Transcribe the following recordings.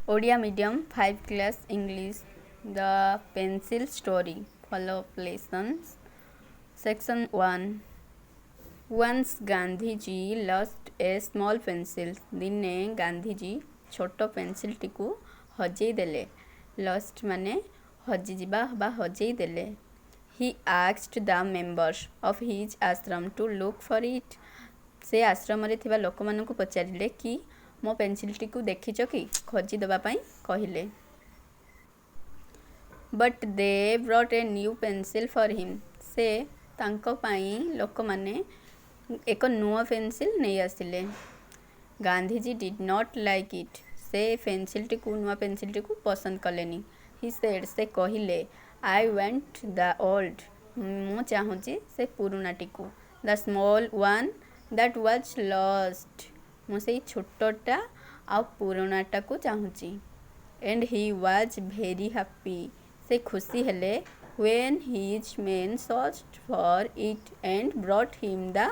Odia medium 5 class English, The Pencil Story, follow up lessons, section 1. Once Gandhiji lost a small pencil. ଦିନେ ଗାନ୍ଧିଜୀ ଛୋଟ ପେନସିଲ୍ଟିକୁ ହଜେଇ ଦେଲେ। Lost ମାନେ ହଜିଯିବା ବା ହଜେଇ ଦେଲେ। He asked the members of his ashram to look for it. ସେ ଆଶ୍ରମରେ ଥିବା ଲୋକମାନଙ୍କୁ ପଚାରିଲେ କି ମୋ ପେନସିଲ୍ଟିକୁ ଦେଖିଛ କି? ଖୋଜି ଦେବା ପାଇଁ କହିଲେ। But they brought a new pencil for him. ସେ ତାଙ୍କ ପାଇଁ ଲୋକମାନେ ଏକ ନୂଆ ପେନସିଲ୍ ନେଇ ଆସିଲେ। Gandhiji did not like it. ସେ ପେନସିଲ୍ଟିକୁ, ନୂଆ ପେନସିଲ୍ଟିକୁ ପସନ୍ଦ କଲେନି। He said, ସେ କହିଲେ, "I want the old", ମୁଁ ଚାହୁଁଛି ସେ ପୁରୁଣାଟିକୁ, "the small one that was lost", ମୁଁ ସେଇ ଛୋଟଟା ଆଉ ପୁରୁଣାଟାକୁ ଚାହୁଁଛି। And he was very happy, ସେ ଖୁସି ହେଲେ, when his men searched for it and brought him the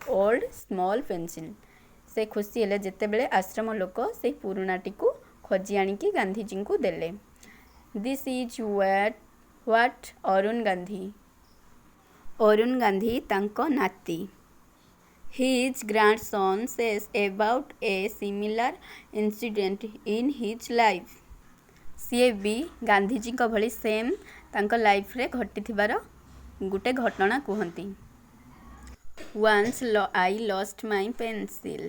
old small pencil. ସେ ଖୁସି ହେଲେ ଯେତେବେଳେ ଆଶ୍ରମ ଲୋକ ସେଇ ପୁରୁଣାଟିକୁ ଖୋଜି ଆଣିକି ଗାନ୍ଧିଜୀଙ୍କୁ ଦେଲେ। This is what Arun Gandhi, Arun Gandhi ତାଙ୍କ ନାତି, his grandson, says about a similar incident in his life. ସିଏ ବି ଗାନ୍ଧିଜୀଙ୍କ ଭଳି ସେମ୍ ତାଙ୍କ ଲାଇଫ୍ରେ ଘଟିଥିବାର ଗୋଟେ ଘଟଣା କୁହନ୍ତି। Once I lost my pencil.